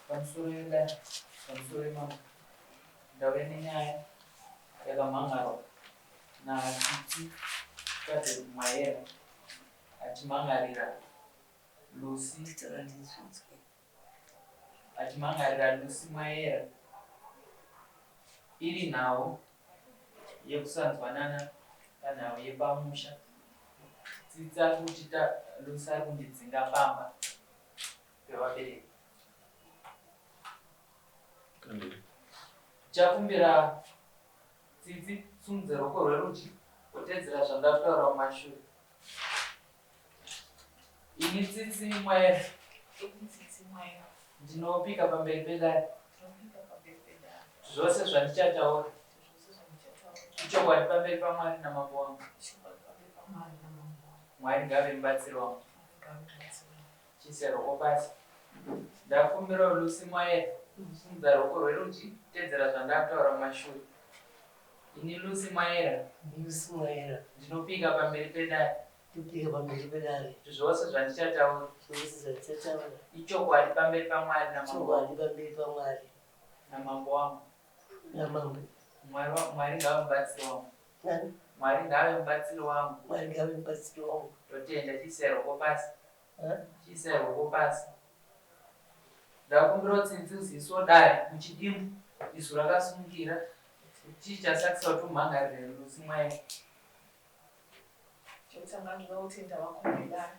Pamusoro yedare, pamusoro yemambo, ndauya nenyaya yakamhan'arwa naTsitsi Catherine Mwayera achimhan'arira Lucy achimhan'arira Lucy Mwayera iri nhau yekusanzwanana panhau yepamusha. Tsitsi ari kuti Lucy ari kundidzinga pamba pevabereki. Chakumbira Tsitsi sumudza ruoko rwerudyi wotedzera zvandataura mumashure. Ini Tsitsi Mwayera. Ini Tsitsi Mwayera. Ndinopika pamberi pedare. Ndinopika pamberi pedare. Zvose zvandichataura. Zvose zvandichataura. Ichokwadi pamberi paMwari namambo wangu. Ichokwadi pamberi paMwari namambo wangu. Mwari ngave mubatsiri wangu. Mwari ngave mubatsiri wangu. Chiisa ruoko pasi. Ndakumbirawo Lucy Mwayera simudza ruoko rwerudyi tedzera zvandakutaura mumashure. Ini Lucy Mwayera. Lucy Mwayera. Ndinopika pamberi pedare. Ndinopika pamberi pedare. Kuti zvose zvandichataura. Zvose zvandichataura. Ichokwadi pamberi paMwari namambo. Chokwadi pamberi paMwari. Namambo wangu. Namambo. Mwari Mwari ngave mubatsiri wangu. Nani? Mwari ngave mubatsiri wangu. Mwari ngave mubatsiri wangu. Totenda chiisai ruoko pasi. Chiisai ruoko pasi. Ndakumbirawo tsitsi ziso dare muchidimbu izwi rakasimukira chii chasakisa kuti umhangarire Lucy Mwayera. Chekutanga ndinoda kutenda vakuru vedare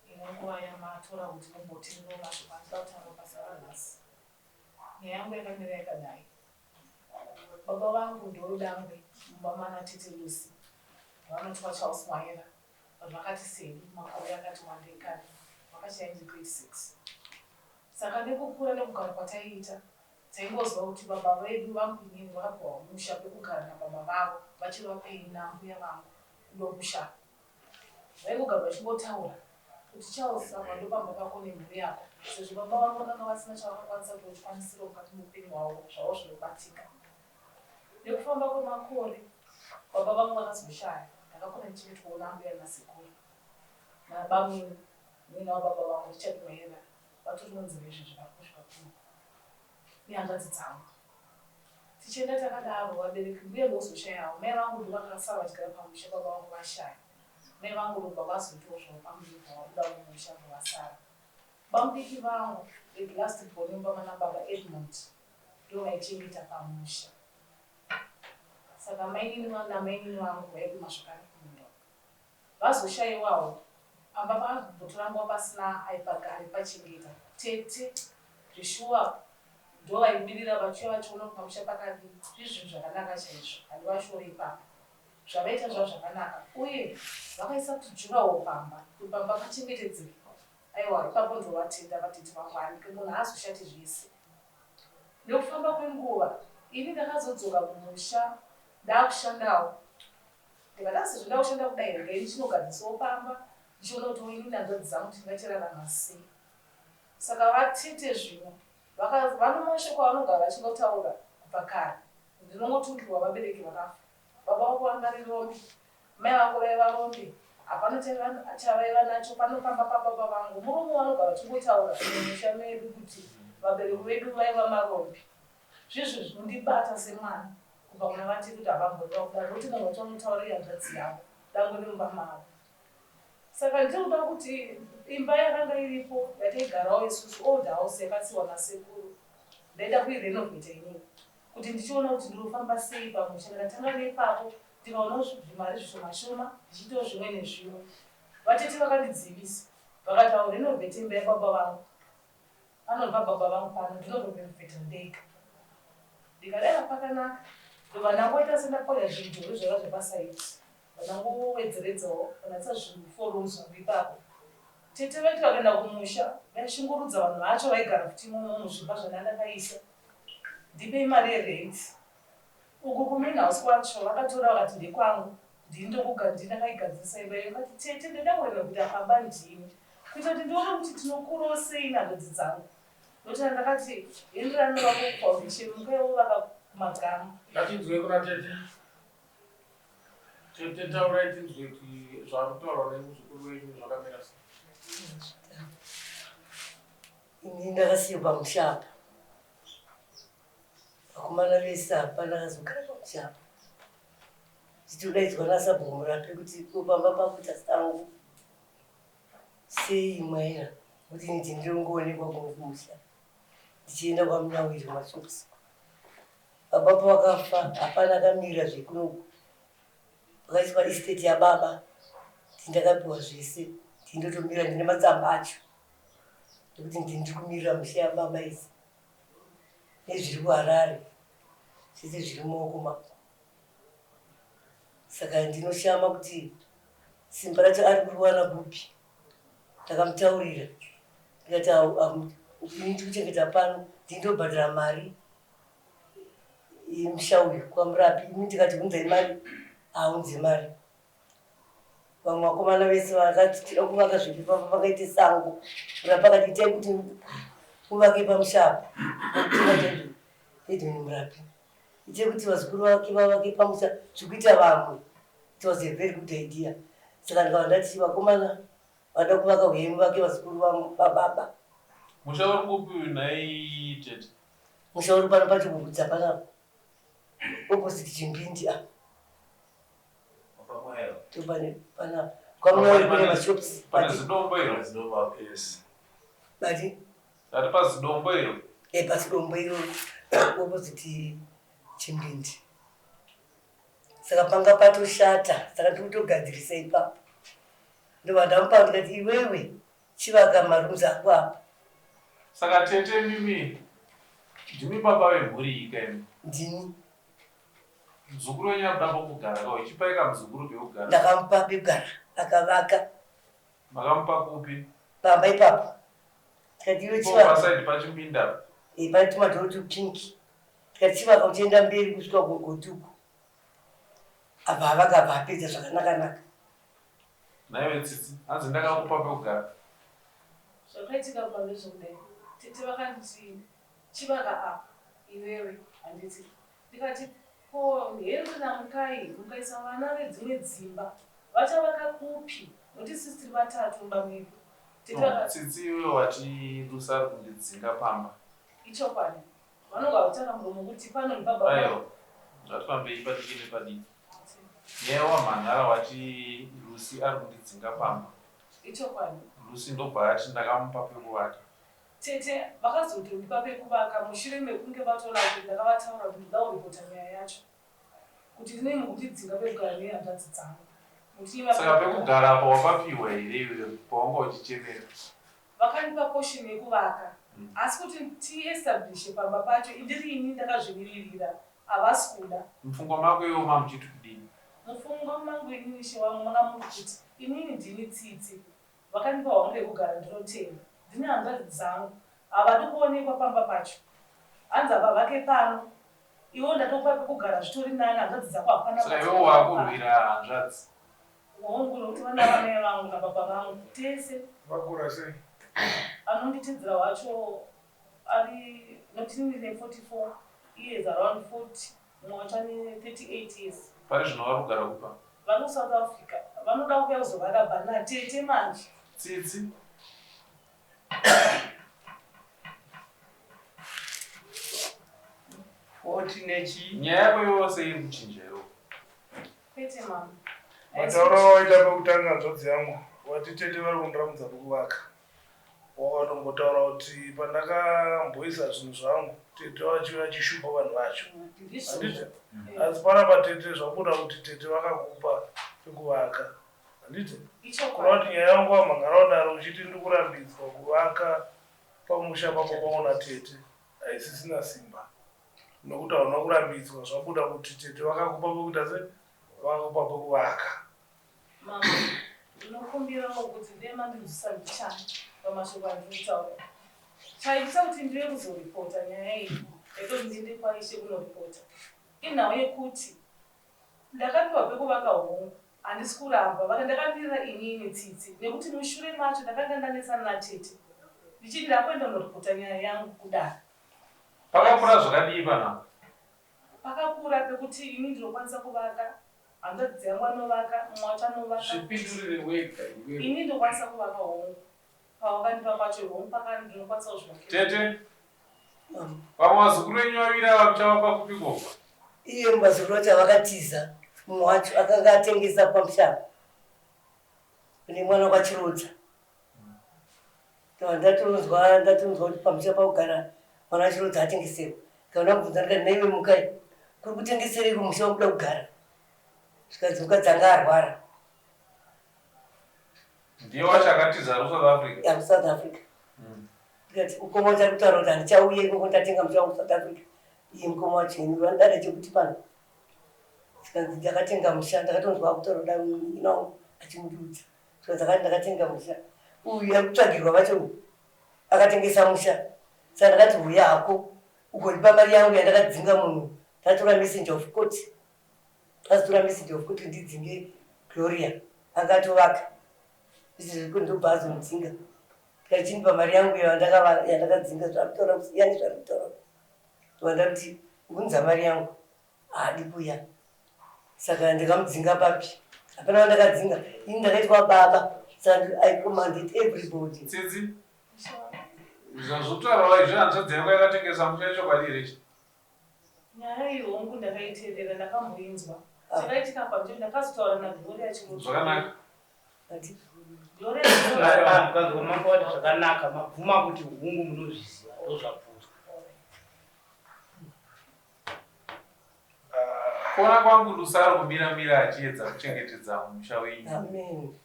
nenguva yamatora kuti mumbotirinura mashoko andinoda kutaura pasi ranhasi. Nyaya yangu yakamira yakadai. Baba vangu ndodangwe mumba mana tete Lucy vanoti vaCharles Mwayera but vakati sedu makore akati wandei kare vakashaya ndiri grade 6. Saka nekukura nekugara kwataiita taingoziva kuti baba vedu vangu inini vakapiwa musha pekugara nababa vavo vachiri vapenyu naambuya vangu kuDomboshava. Vaingogara vachingotaura kuti Charles apa ndopamba pako nemhuri yako sezvo baba vangu vakanga vasina chavakakwanisa kuti vachikwanisiro mukati meupenyu hwavo zvavo zvinobatika. Nekufamba kwemakore baba vangu vakazoshaya ndakakura ndichichengetwawo naambuya nasekuru nabamunini munin'ina wababa vangu Richard Mwayera vatori munzira izvezvi vari kusvika kuno nehanzvadzi dzangu. Tichienda takadaro vabereki mbuya ndokuzoshayawo mai vangu ndovakasara vachigara pamusha baba vangu vashaya. Mai vangu ndobva vazoitawo zvavo pamuviri vabuda mumusha ndovasara. Bamudiki vangu the last born mumba mana baba Edmund ndovaichengeta pamusha. Saka mainini namainini vangu vairima zvakare kumunda uku. Vazoshaiwawo pamba pakambotora nguva pasina aipachengeta. Tete zveshuwa ndovaimirira vachiuya vachiona kuti pamusha pakadii. Zviri zvinhu zvakanaka chaizvo handivashore ipapo. Zvavaita zvava zvakanaka uye vakaisa kuti jurawo pamba kuti pamba pachengetedzeke. Aiwa ipapo ndovatenda vatete vangu hanike munhu haazoshati zvese. Nekufamba kwenguva ini ndakazodzoka kumusha ndakushandawo ndikati asi sezvo ndakushanda kudai regai ndichinogadzisawo pamba ndichiona kuti ini nehanzvadzi dzangu tingachirarama sei. Saka vatete zvino vano mashoko avanogara vachingotaura kubva kare ndinongotungirwa vabereki vakafa. Baba vako vanga vari rombe, mai vako vaiva rombe, hapana chavaiva nacho pano pamba pababa vangu. Murume vanogara vachingotaura mumusha medu kuti vabereki vedu vaiva marombe. Zvizvi zvinondibata semwana kubva kuna vatete kuti havamboreva kudaro nokuti munhu wacho vanotaura ihanzvadzi yavo, dangwe remumba mavo. Saka ndiri kuda kuti imba yakanga iripo yataigarawo isusu, old house yakasiiwa nasekuru, ndaida kuirenovheta inini. Kuti ndichiona kuti ndinofamba sei pamusha ndakatanga neipapo ndikaonawo zvimari zvishoma shoma ndichiitawo zvimwe nezvimwe. Vatete vakandidzivisa vakati haurenovhete imba yababa vangu panobva baba vangu pano ndinorenovheta ndega. Ndikadai pakanaka ndobva ndangoita sendapwanya zvidhori zvaiva zvepasaiti. Vandangowedzeredzawo vanatsa zvinhu four rooms zvangu ipapo. Tete vaiti vakaenda kumusha vaishungurudza vanhu vacho vaigara futi imomo muzvimba zvandandakaisa. Ndipei mari yerent. Uku kumain house kwacho vakatora vakati ndekwangu ndini ndokuga ndini ndakaigadzirisa imba iyo. Ndikati tete ndoda kurenovheta pamba ndini kuita kuti ndione kuti tinokurawo sei nehanzvadzi dzangu. Ndokuti ndakati enderana nevako kufoundation mukai wovaka kumagamu. Ngatinzwei kuna tete. Tete taurai tinzwe kuti zvaari kutaurwa nemuzukuru wenyu zvakamira sei. Ini ndakasiya pamusha apa. Vakomana vese hapana akazogara pamusha apa. Tichitodaidzwa nasabhuku Murapi kuti ko pamba pakuita sango sei mwaera kuti ini ndinongoonekwa kuno kumusha ndichienda kwaMunyawiri kumashops. Baba pavakafa hapana akamira zvekunoku. Pakaiswa estate yababa ndakapiwa zvese ndindotomira ndine matsamba acho nekuti ndiri kumirira musha yababa idzi nezviri kuHarare zvese zviri mumaoko mangu. Saka ndinoshama kuti simba racho ari kuriwana kupi. Ndakamutaurira ndikati ini ndiri kuchengeta pano ndindobhadhara mari yemusha uyu kwaMurapi. Ini ndikati unzai mari, haaunze mari. Vamwe vakomana vese vakati tinoda kuvaka zvedu pamba pakaite sango. Murapi akati itai kuti muvake pamusha apa. Edwin Murapi. Itai kuti vazukuru vake vavake pamusha zvikuita vamwe. It was a very good idea. Saka ndikava ndati vakomana vada kuvaka huyai muvake vazukuru vababa. Musha uri kupi uyu nhai tete? Musha uri pano paChigugudza panapa. Opposite Chimbindi apa. Topane panapa. Kwamunori kune mashops. Pane zidombo iro. Yes. Bati? Ndati pazidombo iro. Eh, pazidombo iro opposite Chimbindi. Saka panga patoshata, saka ndiri kutogadzirisa ipapo. Ndobva ndamupa ndikati iwewe chivaka marooms ako apa. Saka tete mimi ndimi baba vemhuri iyi kaimi? Ndini. Muzukuru wenyu anoda pokugara ka uchipai kamuzukuru pekugara? Ndakamupa pekugara akavaka. Makamupa kupi? Pamba ipapo. Tikati iwe chivaka. Paside pachimbinda apa. Eh, pane tumadhoo tupink. Tikati chivaka uchienda mberi kusvika kugoti uko. Abva avaka abva apedza zvakanaka naka. Nhaiwe Tsitsi, hanzi ndakakupa pekugara. Zvakaitika pa ndezvekudai. Tete vakanditi chivaka apa iwewe handiti. Ndikati ko Henry naMukai mukaisa vana vedzimwe dzimba vachavaka kupi nokuti isusu tiri vatatu mumba medu. Tete No, vakati. Tsitsi iwe wati Lucy ari kundidzinga pamba. Ichokwadi. Vanonga vachitanga muromo kuti pano ndibaba Aiwa, vangu. ngatifambei padiki nepadiki. Nyaya wamhan'ara wati Lucy ari kundidzinga pamba. Ichokwadi. Lucy ndobva ati ndakamupa pekuvaka. Tete vakazotondipa pekuvaka mushure mekunge vatoona kuti ndakavataura kuti ndoda kuripota nyaya yacho kuti ndinei mukundidzinga pekugara nehanzvadzi dzangu. Muchinyima Saka pekugara. pekugara apa wapapiwa here iwewe pawanga uchichemera? Vakandipa portion yekuvaka asi kuti tiestablishe pamba pacho indiri ini ndakazvimiririra havasi kuda. Mupfungwa mako iwe mamuchiti kudini? Mupfungwa mangu inini ishe wangu manga muri kuti inini ndini Tsitsi Vakandipa hwangu pekugara ndinotenda. Ndine hanzvadzi dzangu havadi kuonekwa pamba pacho. Hanzi havavake pano. Iwewe ndatokupa pekugara zvitori nani hanzvadzi dzako hapana Saka iwewe kwadzinoenda pano. wakurwira hanzvadzi? Hongu nokuti vana vamai vangu nababa vangu tese. Vakura sei? Anonditedzera wacho ari nokuti ini ndine 44 iye is around 40 mumwe wacho ane 38 years. Pari zvino vari kugara kupa? Vari kuSouth Africa vanoda kuuya kuzovaka bhana tete manje. Tsitsi. Oti nechi. Nyaya yako yose iri kuchinja iwe. Kwete mama. Matauro awaita pekutanga hanzvadzi yangu wati tete vari kundiramudza pekuvaka. Wakatombotaura kuti pandakamboisa zvinhu zvangu tete vachiuya vachishupa vanhu vacho. Handiti? Asi panapa tete zvabuda kuti tete vakakupa pekuvaka. Handiti? Kureva kuti nyaya yangu wamhan'ara kudaro uchiti ndikurambidzwa kuvaka pamusha pako paona tete haisisina simba. Nokuti hauna kurambidzwa zvabuda kuti tete vakakupa pekuita se vakakupa pekuvaka. Mambo, ndinokumbirawo kuti dai mandinzwisa mbichana pamashoko andiri kutaura. Chaitisa kuti ndive kuzoripota nyaya iyi, ndaitoti ndiende kwaIshe kunoripota, inhau yekuti ndakapiwa pekuvaka hongu, handisi kuramba, vaka ndakamirira inini Tsitsi nekuti mushure macho ndakanga ndanetsana natete ndichiti ndakuenda kunoripota nyaya yangu kudare. Pakakura zvakadii panapa? Pakakura pekuti ini ndinokwanisa kuvaka, hanzvadzi yangu anovaka, mumwe wacho anovaka. Zvipindurire wega iwewe. Ini ndokwanisa kuvaka hongu. Pawakandipa pacho hongu paka ndinokwanisa kuzvivakira. Tete. Vamwe vazukuru venyu vaviri ava muchavapa kupiko? Iye mubazukuru vacho avakatiza mumwe wacho akanga atengesa pamusha kune mwana kwaChirodza. Ndatonzwa ndatonzwa kuti pamusha pakugara mwana waChirodza atengeserwa. Ndikaona kubvunza ndikati naiwe mukai kuri kutengeserei kumusha wakuda kugara? Zvikanzi mukadzi anga arwara. Ndiye wacho akatiza ari kuSouth Africa? Ari kuSouth Africa. Ndikati mukoma wacho ari kutaura kuti handichauye ikoko ndatenga musha wangu kuSouth Africa. Iye mukoma wacho ini vanodada chekuti pano. Zvikanzi ndakatenga musha ndakatonzwa akutaura kuda munin'ina wangu achimudiudza. Zvikanzi akati ndakatenga musha. Uyu ari kutsvagirwa vacho uyu akatengesa musha. Saka ndakati huya hako ugondipa mari yangu yandakadzinga munhu. Ndatora messenger of court. Ndazotora messenger of court ndidzinge Gloria anga atovaka. Messenger of court ndobva azomudzinga. Ndikati chindipa mari yangu yandakadzinga zvaari kutaura kusiyana nezvaari kutaura. Ndobva ndakuti unza mari yangu. Haadi kuuya. Saka ndakamudzinga papi? Hapana wandakadzinga. Ini ndakaitwa baba. Saka I commanded everybody. Tsitsi, zvazvotaura izvi hanzvadzi yako yakatengesa musha ichokwadi here ichi? Nyaya iyi hongu ndakaiteerera ndakamboinzwa. Chakaitika apa ndechekuti ndakazotaura naGloria Chirodzo. Zvakanaka. Gloria Chirodzo. Aiwa mukadzi wamambo wati zvakanaka mabvuma kuti hungu munozviziva ndozvabvunzwa. Kuona kwangu Lusaro kumira mira achiedza kuchengetedza musha wenyu. Amen.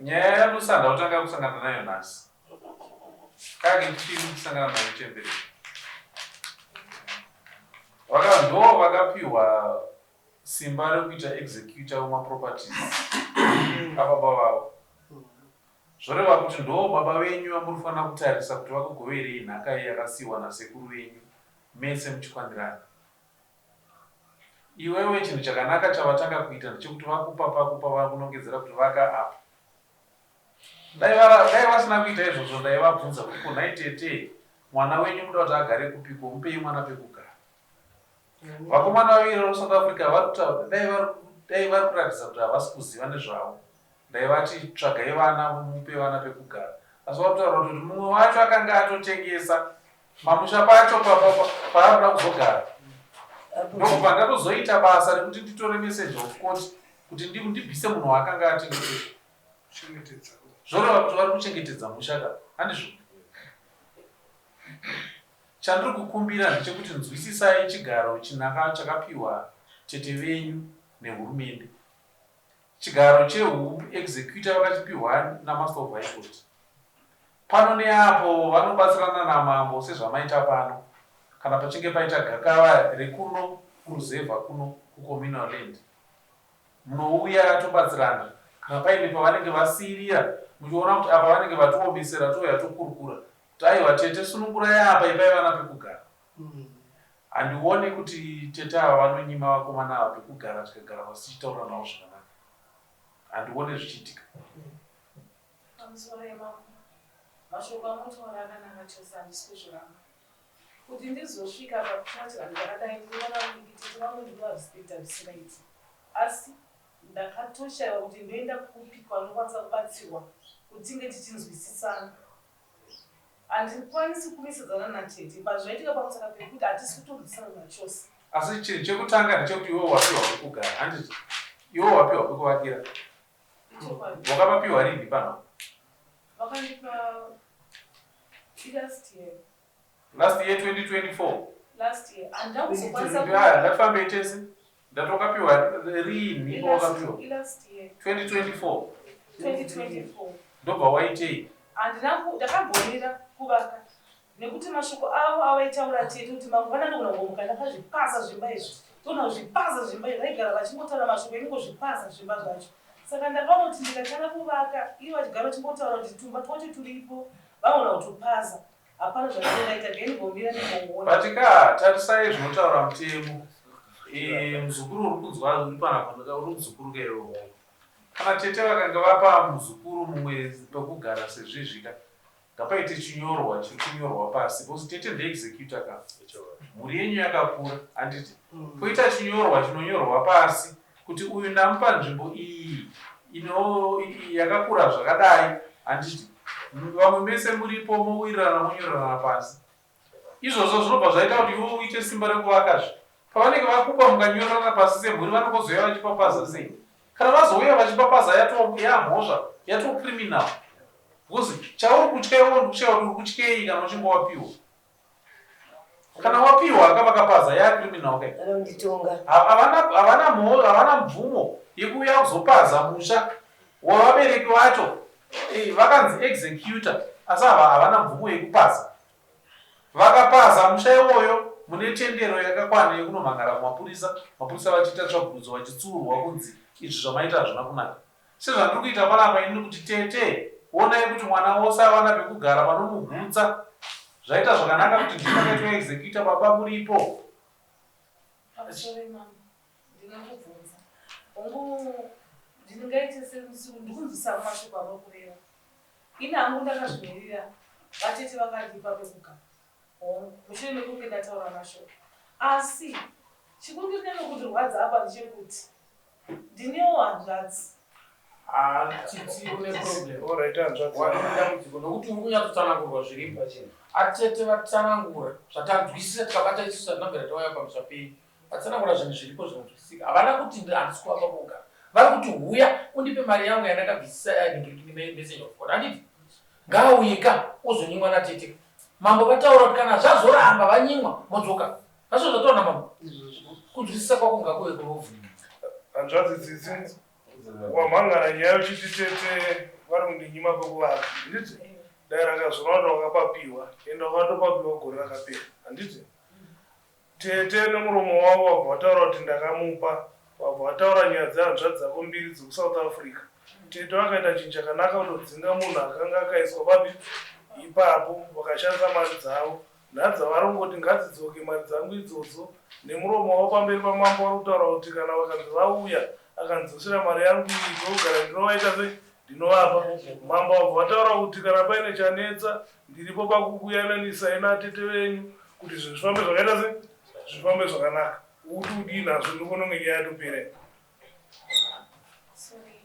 Nyaya yaLusa ndautanga kusangana nayo nhasi. Kake chiri kusangana nayo chembere. Vaka ndo vakapiwa simba rekuita executor wemaproperties ababa vavo. Zvoreva kuti ndo baba venyu vamuri kufanira kutarisa kuti vakugoverei nhaka yakasiiwa nasekuru venyu mese muchikwanirana. Iwewe chinhu chakanaka chavatanga kuita ndechekuti vakupa pakupa vakunongedzera kuti vaka apa. Dai dai vasina kuita izvozvo ndaivabvunza kuti ko nhai tete mwana wenyu muda kuti agare kupiko mupei mwana pekugara. Vakomana vaviri vari kuSouth Africa vari kutaura dai vari dai vari kuratidza kuti havasi kuziva nezvavo ndaivati tsvagai vana mupe vana pekugara asi vari kutaura kuti mumwe wacho akanga atotengesa pamusha pacho paari kuda kuzogara ndokubva ndatozoita basa rekuti nditore message of court kuti ndibvise munhu waakanga atengesa. Zvoreva kuti vari kuchengetedza musha ka handizvo? Chandiri kukumbira ndechekuti nzwisisai chigaro chinaka chakapiwa tete venyu nehurumende. Chigaro chehu executor vakachipiwa naMaster of High Court. Pano neapo vanobatsirana namambo sezvamaita pano kana pachinge paita gakava rekuno kuruzevha kuno kucommunal land. Munouya tobatsirana kana paine pavanenge vasiirira muchiona kuti apa vanenge vatiomesera touya tokurukura kuti aiwa tete sunungurai apa ipai vana pekugara. Handione kuti tete ava vanonyima vakomana ava pekugara tikagara pasi tichitaura navo zvakanaka. Handione zvichiitika. Pamusoro yemambo, mashoko amotaura akanaka chose handisi kuzviramba. Kuti ndizosvika pakushaya chivanhu chakadai ndinoona vadiki tete vangu ndinovarespecta zvisingaiti. Asi ndakatoshaiwa kuti ndoenda kupi kwanokwanisa kubatsirwa kuti tinge tichinzwisisana. Handikwanisi kumisadzana natete but zvaitika pamusana pekuti hatisi kutonzwisana zvachose. Asi chinhu chekutanga ndechekuti iwewe wapiwa pekugara handiti? Iwewe wapiwa pekuvakira. Ichokwadi. Wakapapiwa rinhi pano? Vakandipa last year. Last year 2024. Last year. Handina kuzokwanisa ku- Ah, ngatifambei tese. Ndati wakapiwa rinhi wakapiwa? Last year. 2024. 2024. Ndobva waitei? Handina ku ndakambomira kuvaka nekuti mashoko avo avaitaura tete kuti mangwana ndogona kungomuka ndakazvipaza zvimba izvi ndogona kuzvipaza zvimba izvi vaigara vachingotaura mashoko ekungozvipaza zvimba zvacho saka ndakaona kuti ndikatanga kuvaka ivo vachigara vachingotaura kuti tumba twacho turipo vagona kutupaza hapana zvandingaita ndingombomira ndimboona. But ka tarisai zvinotaura mutemo. Eh, muzukuru uri kunzwa uri panapa uri muzukuru ka iwewe. Kana tete vakanga vapa muzukuru mumwe pekugara sezvizvi ka ngapaite chinyorwa chiri kunyorwa pasi because tete ndeexecutor ka. Mhuri yenyu yakakura handiti? Poita chinyorwa chinonyorwa pasi kuti uyu ndamupa nzvimbo iyi ino yakakura zvakadai handiti? Vamwe mese muripo mowirirana monyorerana pasi. Izvozvo zvinobva zvaita kuti iwe uite simba rekuvakazve. Pavanenge vakupa mukanyorerana pasi semhuri vanongozouya vachipapaza sei? Kana vazouya vachipapaza yatoo yamhosva yatoo criminal because chauri kutya iwewe ndikushaya kuti uri kutyei kana uchinge wapiwa. Kana wapiwa aka vakapaza yaa criminal kai. Vanonditonga. Havana havana mho havana mvumo yekuuya kuzopaza musha wavabereki vacho. Eh, vakanzi executor asi hava havana mvumo yekupaza. Vakapaza musha iwoyo mune tendero yakakwana yekunomhan'ara kumapurisa, mapurisa vachiita tsvagurudzo vachitsuurwa kunzi izvi zvamaita hazvina kunaka. Sezvandiri kuita panapa ini kuti tete onai kuti mwana wose awana pekugara panomugutsa. Zvaita zvakanaka kuti ndini makaitwa executor baba muripo. Pamusoro mambo, ndinokubvunza. Hongu ndingaite sekunzwisisa mashoko amuri kureva. Ini hangu ndakazvimirira vatete vakandipa pekugara. Hongu, mushure mekunge ndataura mashoko. Asi chikundinenge kundirwadza apa ndechekuti ndinewo hanzvadzi. Ah, Tsitsi une problem. Alright, hanzvadzi. Wane dambudziko nokuti uri kunyatsotsanangurwa zviripo. Atete vatsanangura zvatanzwisisa tikabata isusu hatinabvira tauya pamusha penyu. Vatsanangura zvinhu zviripo zvinonzwisisika. Havana kuti handisi kuvapa kugara. Vari kuti huya undipe mari yangu yandakabvisisa yanhingirikini message of God. Handiti? Ngaauye ka ozonyimwa natete. Mambo vataura kuti kana zvazoramba vanyimwa modzoka. Hazvo zvataura namambo. Kunzwisisa kwako ngakuve kunovhurika. Hanzvadzi Tsitsi, wamhangara nyaya uchiti tete vari kundinyima pekuvaka, handiti? Dai rakazorora kuti wakapapiwa, ende wakatopapiwa gore rakapera, handiti? Tete nemuromo wavo vabva vataura kuti ndakamupa, vabva vataura nyaya dzehanzvadzi dzako mbiri dzekuSouth Africa. Tete vakaita chinhu chakanaka kutodzinga munhu akanga akaiswa papi ipapo, vakashandisa mari dzavo. Nhadza vari kungoti ngadzidzoke mari dzangu idzodzo nemuromo wavo pamberi pamambo vari kutaura kuti kana vakanzi vauya akandidzosera mari yangu iyi pekugara ndinovaita sei ndinovapa. Mambo vabva vataura kuti kana paine chanetsa ndiripo pakukuyananisai natete venyu kuti zvinhu zvifambe zvakaita sei zvifambe zvakanaka. Uti udii nazvo ndikuona kunge nyaya yatopera iyi. Sorry,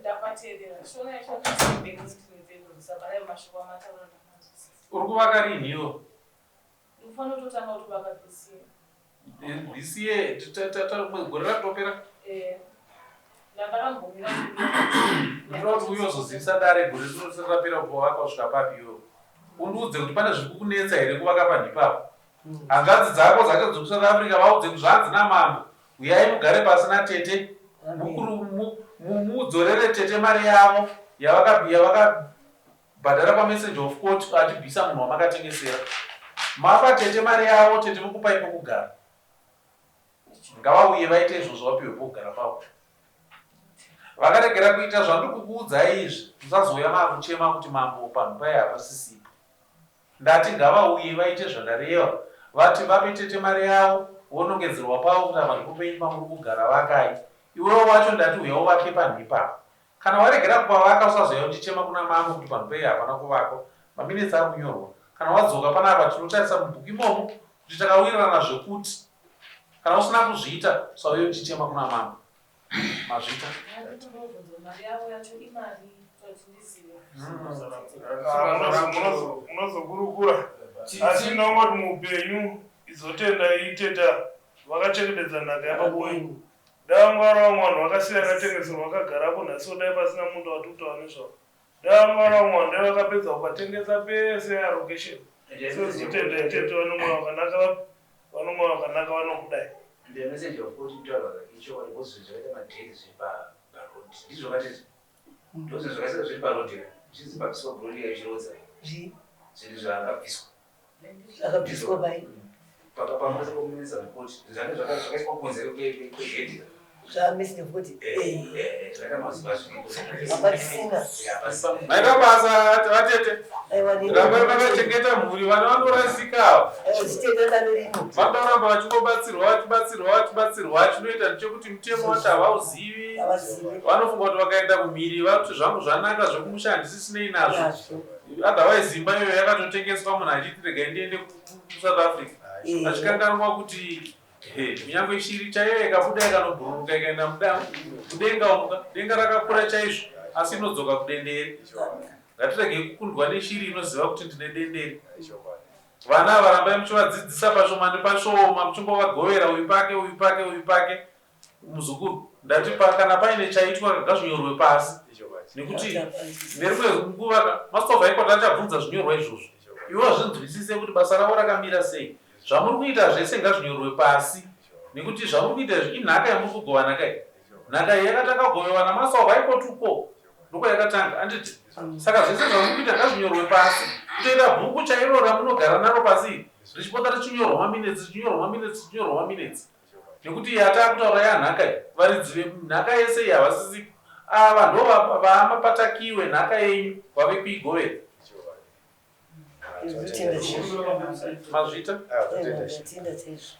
ndapateerera. Shona yacho yakasimbeka kuti ndinzwe bhara mashoko amataura ndamanzwisisa. Uri kuvaka rinhi iwe? Ndikufanira kutotanga kutovaka this year. This year gore rakutopera. Eh, ndandakambomira. Ndinoda kuti uye uzozivisa dare gore rino risati rapera kuti wavaka kusvika papi iwewe. Undiudze kuti pane zviri kukunetsa here kuvaka panhu ipapo. Hanzvadzi dzako dzacho dzekuSouth Africa vaudze kuti zvanzi namambo huyai mugare pasi natete mudzorere tete mari yavo yavakabhadhara pamessage of court achibvisa munhu wamakatengesera. Mapa tete mari yavo tete vokupai pokugara. Ngavauye vaite izvozvo vapiwe pokugara pavo. Vakaregera kuita zvandiri kukuudzai izvi musazouya maakuchema kuti mambo panhu paye hapasisipo. Ndati ngavauye vaite zvandareva vati vape tete mari yavo vonongedzerwa pavo kuti apa ndipo penyu pamuri kugara vakai. Iwewe wacho ndati huya uvake panhu ipapa. Kana waregera kupavaka usazouya uchichema kuna mambo kuti panhu peye hapana kuvakwa. Maminitsi ari kunyorwa. Kana wadzoka panapa tinotarisa mubhuku imomo kuti takawirirana zvekuti kana usina kuzviita usauye uchichema kuna mambo. Mazvita. Mari yavo yacho imari kuti ndizive. Ah, munozokurukura asi ndinongoti muupenyu izotenda iteta vakachengetedza nhaka yababa wenyu. Dai vanga vari vamwe vanhu vakasiya yakatengeserwa vakagarapo nhasi dai pasina munda wati kutaura nezvavo. Dai vanga vari vamwe vanhu dai vakapedza kupatengesa pese yarokesheni. Sezotenda itete vane mwoyo wakanaka vane mwoyo wakanaka vanokudai. The message of court kutaura ichokwadi because zvinhu zvakaita madhezi zviri paroad ndizvo zvakati ndozvinhu zvakaiswa zviri paroad ka zvinzi pabviswa gloria ichirodza zvinhu zvaakabviswa Zvakabviswa pai? Pamwe sekomunisa report zvange zvakaiswa kunze kwegedhi Zvamessage of court. Zvakaita mazuva zviripo. Hapasisina. Maita basa vatete. Aiwa nini. Rambai makachengeta mhuri vana vanorasika ava. Aiwa zitete dano rino. Vanoramba vachingobatsirwa vachibatsirwa vachibatsirwa chinoita ndechekuti mutemo wacho havauzivi. Havazivi. Vanofunga kuti vakaenda kumhiri vakuti zvangu zvanaka zvekumusha handisisinei nazvo. Nazvo. Otherwise imba iyoyo yakatotengeswa munhu achiti regai ndiende kuSouth Africa. Achikanganwa kuti kunyange shiri chaiyo ikabuda ikanobhururuka ikaenda mudenga umu denga rakakura chaizvo asi inodzoka kudendere. Ngatiregei kukundwa neshiri inoziva kuti ndine dendere. Vana ava rambai muchivadzidzisa pashoma nepashoma muchingovagovera uyu pake uyu pake uyu pake. Muzukuru ndati pa, kana paine chaitwa ngazvinyorwe pasi nekuti nerimwe nguva ka master of high court achabvunza zvinyorwa izvozvo iwe wazvinzwisise kuti basa ravo rakamira sei. Zvamuri kuita zvese ngazvinyorwe pasi nekuti zvamuri kuita izvi inhaka yamuri kugovana kai. Nhaka iyi yakatanga kugovewa naMaster of High Court uko ndokwayakatanga anditi saka zvese zvamuri kuita ngazvinyorwe pasi kutoita bhuku chairo ramunogara naro pasi iri richipota richinyorwa maminetsi richinyorwa maminetsi richinyorwa maminetsi nekuti yatakutaura yanhaka iyi varidzi venhaka yese iyi havasisi ava ndo vaamapatakiwe nhaka yenyu vave kuigovera mazvita Tenda chaizvo.